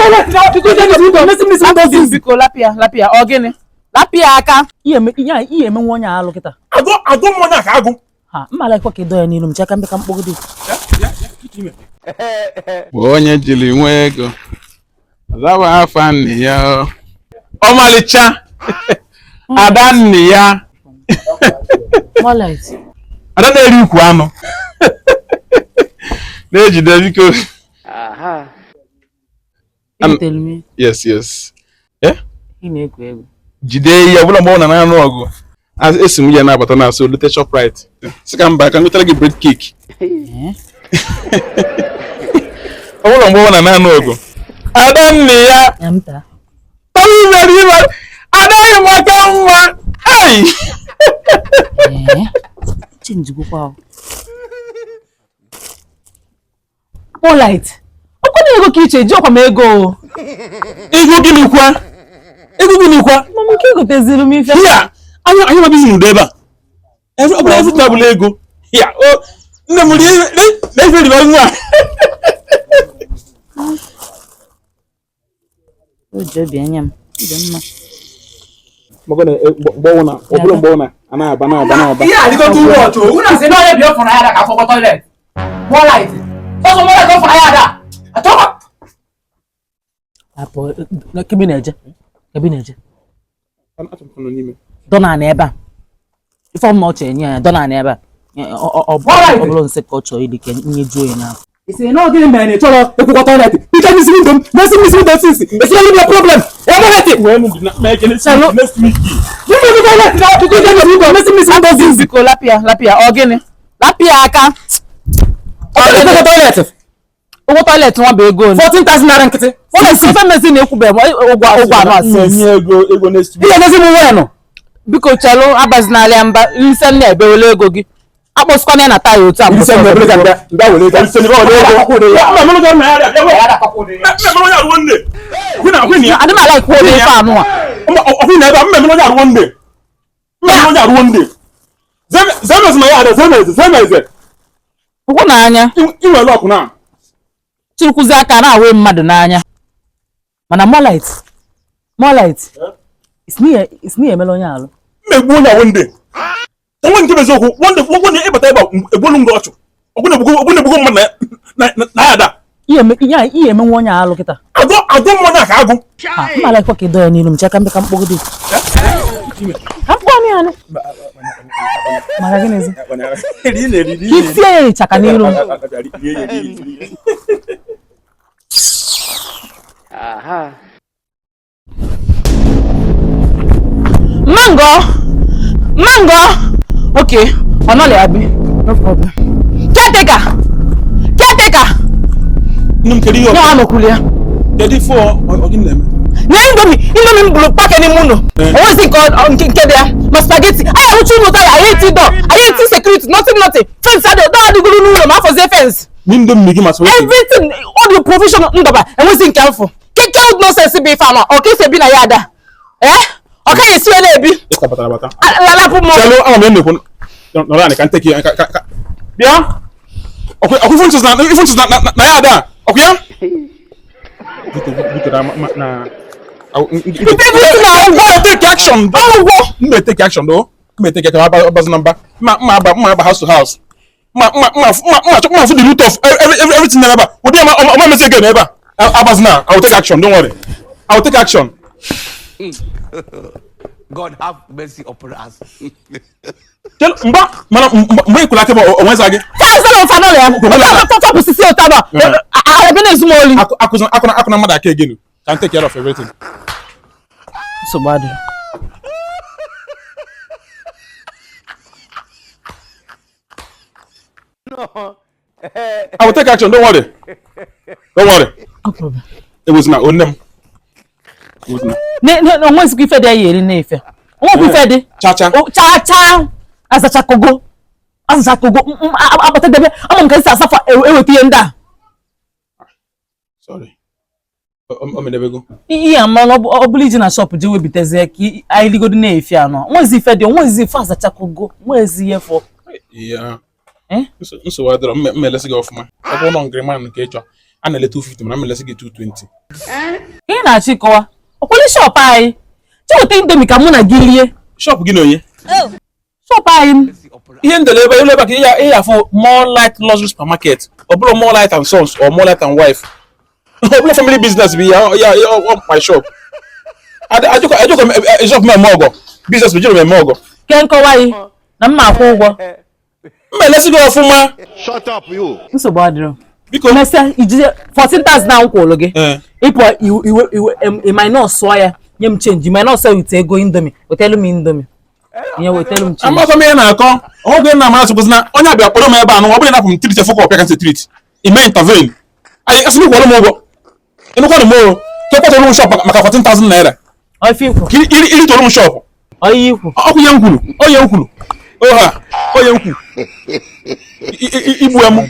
toilet na picture n'isi window mesi m n'isi window since. Biko, lapịa, lapịa. Ọ gịnị? Lapịa aka. Ihe emenwe onye alụ kịta. Agụ agụ mmanya ka agụ. Ha mma like ka ịdọ ya n'ilu m cheka mbịa ka mkpọgide. Onye jiri nwa ego azawa afa nne ya, ọmalịcha ada nne ya. Wallet. Ada na-eri ukwu anụ na-ejide, biko. Ebutere m. Yes, yes. Eh? Ị na-egwu egwu. Jide ihe ọbụla mgbe ọ na na-anụ ọgụ. Esi m ya na-abata na asụ lute Shoprite, sị ka mba ka m gotere gị bread cake. Ọ bụla mgbe ọ na na-anụ ọgụ, ada nne ya. Ya m taa. Tọrọ ime ime adaghị maka nwa. Ai! Ee. Change gwụkwa ahụ. Wallet. Ọkwa na ego ka iche ji ọkwa m ego o. Ego gịnị kwa? Ego gịnị kwa? Mama nke goteziri m ife. Ya anyị anyị mabizi n'udo ebe a. Every ọbụla every table ego. Ya o nne m rie na ife riba nwa. O ji obi anya m. Dị mma. Mgbe ọbụla mgbe ọ na na-aba na-aba na-aba. Ihe adịgo too much o. Unu asị na onye bi ọfụrụ ya ka afọkọ toilet. More light. Sọsọ more light ọfụrụ ya ada. Achọkwa. Apụ kebe na-eje. Kebe na-eje. Dọna na ebe a. Ife ọma ọ chọrọ enye ya dọna na ebe a. Ọ bụrụ nsị ka ọ chọrọ ili ka nye juo ya n'afọ. Isi na ọ gịnị mere na ị chọrọ ịkwụkwọ toilet? Picture n'isi window m, mesi m n'isi window since. Esi na your problem. Ebe light. Gịnị toilet na picture n'isi window mesi m n'isi window since. Biko, lapịa, lapịa. Ọ gịnị? Lapịa aka. Ọ chọrọ ịkwụkwọ toilet. Ụgwọ toilet nwa bụ ego ole? 14,000 naira nkịtị. Ụlọ isi ife mmezi na-ekwube m ụgwọ ụgwọ anọ asị. Ego ego next week. Ihe nyezi m wenụ. Biko chelụ, abazinala ya mba nse nna ebewele ego gị. Akpọsịkwana ya na taya otu a. Isi m ebere ka mbịa mbịa were ego. Isi ebe were ego. Mma mụ ga na ya bịa. Mma mụ onye aruo nne. Hụ na hụ na ya. Adị m ala ikwu onye ife anụ a. Mma ọhụ na ebe a mma mụ onye aruo nne. Mma mụ onye aruo nne. Zemez ma ya ada zemez zemez. Ụkwụ n'anya. I nwere ọkụ na. Chịrịkwụzi aka na-awe mmadụ n'anya. Mana molit molit isini emela onye alụ. Mmegbu onye awo nde. Onwe nke bụ eziokwu, nwanne nwanne ịbata ebe a egbolu m gị ọchụ. Ọgụ na-egbugo mmadụ na ya ada. Ihe emenwe onye alụ kịta. Agụ agụ mmanya ka agụ. Ha mma like ka ịdọ ya n'ilu m cheka mbịa ka mkpọgide. Ka mkpọ ya anụ. Maka gịnịzi? Ka itie ya ịchaka n'ilu m. Mango! Mango! Okay, ọ nọlị abi. No problem. Caretaker! Caretaker! Nne m, kedu ihe Nye ọ wa nọkwuru ya. Kedu ife ọ gịnị na-eme? Na indomie, indomie m bụrụ pake n'ime ụlọ. Onwezi nke nke nke dị ya. Ma spaghetti. Anyị arụcha ụlọ taya, anyị eti dọ, anyị eti security, nothing nothing. Fence adị, dọ adịgoro n'ụlọ ma afọzie fence. N'indomie gị ma spaghetti. Everything, all the provision ndọba, enwezi nke mfụ. Keke old nonsense bụ ife ama, ọ ka esi ebi na ya ada. Eh? Ọ ka esi wee na-ebi. Ịka batara bata. Lalapụ m. Chelụ, ama m na-ekwu nọrọ anị ka nteki ya ka bịa. Ọkụ ọkụ ifu nchụzụ na ifu nchụzụ na na ya ada. Ọkụ ya? Biko biko na na Everything na ụgwọ. Take action. Ụgwọ. Mma take action though. Mma take action abazi na mba. Mma mma aba mma aba house to house. Mma mma mma mma mma chọ mma for the root of every everything na ebe a. Ụdị ọma ọma mesi again ebe a. Abazi na I will take action, don't worry. I will take action. God have mercy upon us. Mba mana mgbe ị kwụrụ aka ebe onweza gị. Fence na mfa nọlị ya. Fapụsisi ụtaba. Ebe na-ezu m oli. Akụna akụna akụna mmadụ aka again. Can take care of everything. Nsogbu adịrọ. I will take action, don't worry. Don't worry. No problem. It was na onne m. It was na. Ne ne onwezikwa ife dị ya eri na-efe. Onwekwa ife dị. Cha cha. Cha cha. Azachakogo. Azachakogo. Abatadebe. Ama m ka esi asafa eweta ihe ndị a. Sorry. O medebego. Ihe ama na ọ bụla iji na shop ji webitezie ka anyị ligodo na-efe anọ. Onwezi ife dị, onwezi ife azachakogo. Onwezi ihe fọ. Yeah. Eh? Nsogbu adịrọ, mma elesi gị ọfụma. Ọ bụrụ na ngriman nke ị chọrọ. A na-ele 250, mana m elesi gị 220. Ka ị na-achọ ịkọwa ọkwụlị shop anyị, cheweta Indomie ka mụ na gị rie. Shop gị na onye? Shop anyị. Ihe ndele ebe ebe ka ihe afụ More Light Luxury Supermarket, ọ bụrụ More Light and Sons or More Light and Wife, ọ bụrụ family business bụ ya ya ya ọ my shop. Ajụkọ ajụkọ m shop m eme ọgọ business bụ jere m eme ọgọ. Ke nkọwa gị na mma akwụ ụgwọ. M elesi gị ọfụma. Shut up, you. Nsogbu adịrọ. Biko. Mesịa ijide 14,000 na nkwụlụ gị. Ee. Ịpụ iwe iwe ịminus sụọ ya, nye m change, minus ya wit ego Indomie, wetelu m Indomie nye, wetelu m change. Amakọ m ihe na-akọ ọgwụ na amara sịkwụsị na onye abịa kpọrọ m ebe a nụ, ọ bụrụ na napụ m treat fọkọ ọpịa ka nsị treat ime intervene anyị asị m kwụọrọ m ụgwọ ịnụkwanụ m o ka ekwetara m shop maka 14,000 naira. Ọ ife ikwu. Ka iri toro m shop. Ọ ihe ikwu. Ọkwụ ihe m kwuru, onye m kwuru oha, onye m kwuru igbu m.